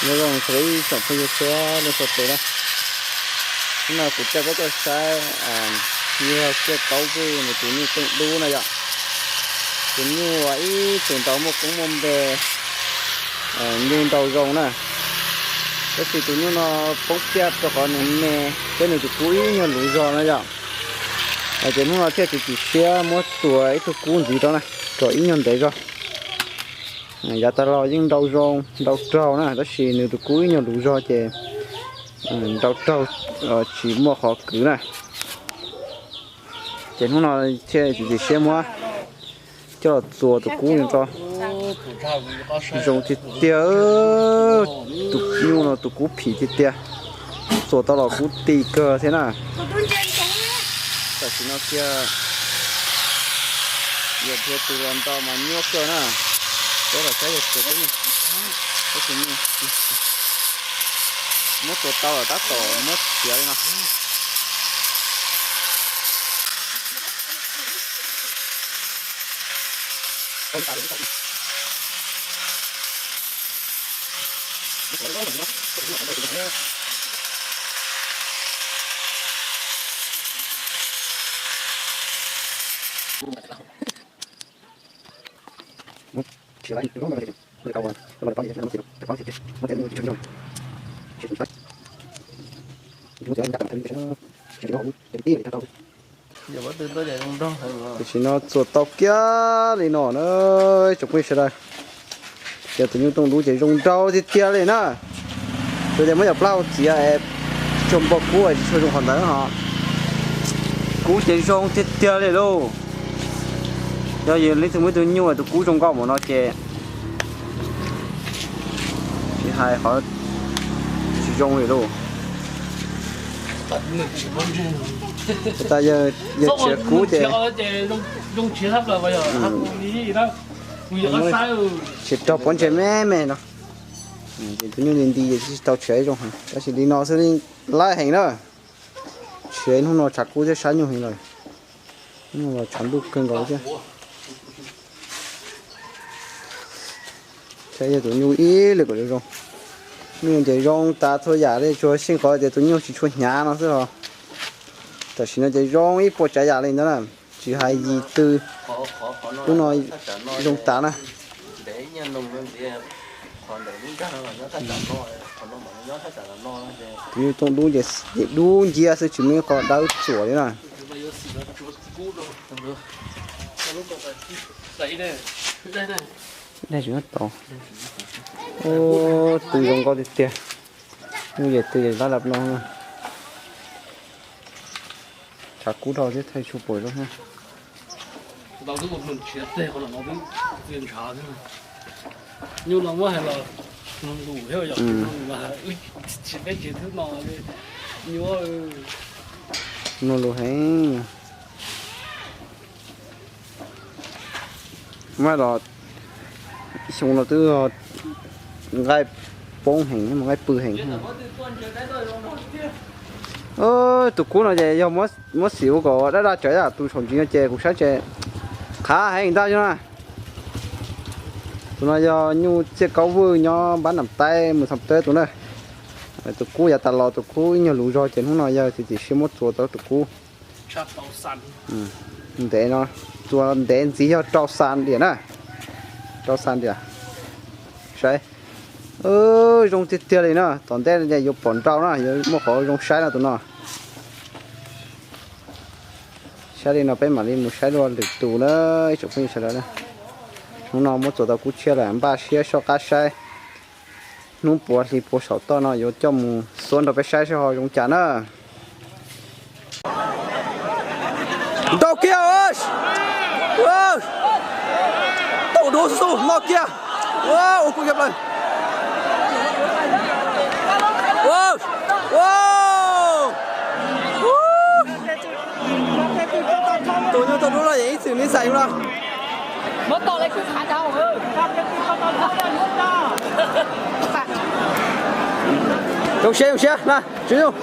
Nyob zoo txog ib tsoom phooj ywg txhua leej txhua tus na. Hnub no kuv coj peb tuaj saib yog Txiaj Kaub Vwj nws tus nyuj tooj dub na yom. Tus nyuj ib tug nrau muaj koob muaj npe, nyuj nrau zoo na. Tab sis tus nyuj no poob kiag rau qhov nws me thiab nws tus kub ib nyuag luv zog na yom. Ces hnub no thiaj txiav txim siab muab txuas ib tug kub ntxiv rau na, kom ib nyuag ntev zog. Yav tas los yeej nrau zoo nrau raug na, tab sis nws tus kub ib nyuag luv zog ces nrau raug tsis muaj qhov kwv na. Ces hnub no thiaj txiav txim siab muab coj los txuas tus kub no tso. Zoo tiag tiag, tus nyuj no tus kub phim tiag tiag. Txuas tau los kub ti kawg thiab na. Tam sim no kiag yog dhia tus los nrau mas nyuaj kawg na. Peb los saib yog txuas tub, muab txuas tau los tab tom muab txiav li no. Tam sim no txuas tau kiag li no na, tsoom phooj ywg sawv daws. Ces tus nyuj tooj dub ces zoo nrau tiag tiag li na. Tsuas tias muab cov plaub hau txiav es tsis tshua npau kub, tsis tshua zoo qhov ntawd ho. Kub ces zoo tiag tiag li lauj. Yog leej twg muaj ib tug nyuj tus kub zoo nkauj npaum no ces tsis hais qhov tsis zoo li lauj. Tas yawg tsis kub ces tsis raug pob ntseg me me no. Ces tus nyuj nti nti ces tsis tau tshiav zoo heev, tab sis li no xwb laj heev na. Tshiav hnub no tshav kub thiab sab nyuj heev lawm. Hnub no los tshav ntuj kawg nkaus thiab. Saib yog tus nyuj ib li kom zoo zoo. Nyuj ces zoo tas txhua yam li, tsuas xyeej qhov tias tus nyuj tsis tshua hnyav no xwb os. Tam sim no ces zoo ib puas tsav yam li ntawd na, tsis hais yim tw, lub no zoo tas na. Tus nyuj tooj dub ces dub nciab xwb tsis muaj ib qho dawb txuas li na. Daig tsis muab tau. Tw zoo nkauj tiag tiag. Nyuj ces tw ces dab lab no. Tshav kub dhau thiab thaij tshuaj puas zoo thiab. Nyuj no muab hais los lus thiab yom, tsis peb tsis twb no nyuaj. Mloog lus heev. Mas los xyoo no twb nqaij poob heev, nqaij pw heev. Tus kub no ces yog muab xim ua kom daj daj tsawv, tus saum ntsis no ces kuv saib ces qhav heev ntag na. Tus no yog nyuj Txiaj Kaub Vwj nyob npab Nam Taib mus Thaj Teb tus na. Tus kub yav tas los tus kub ib nyuag luv zog ces hnub no yog txiav txim siab muab txuas tau tus kub. Ntev no, txuas ntev ntxiv yog rau xas diam na. Rau xas diam. Saib. Zoo tiag tiag li na, tom ntej yuav pom nrau na, yuav muaj qhov zoo saib no tus no. Saib li no peb mam li mus saib dua lwm tus na, ib tsoom phooj ywg sawv daws na. Hnub no muab txuas tau kub tshiab lawm, npaj siab soj qab saib. Hnub puav hli puav saum toj no yuav coj mus xuab nrog peb saib seb ho zoo cas na. Nrau kiag, tau dua xub xub no kiag. Ua kuj kiag plaws. Tus nyuj tau dub no yeej ib txwm li xais no. Zoo siab zoo siab na, tsis zoo.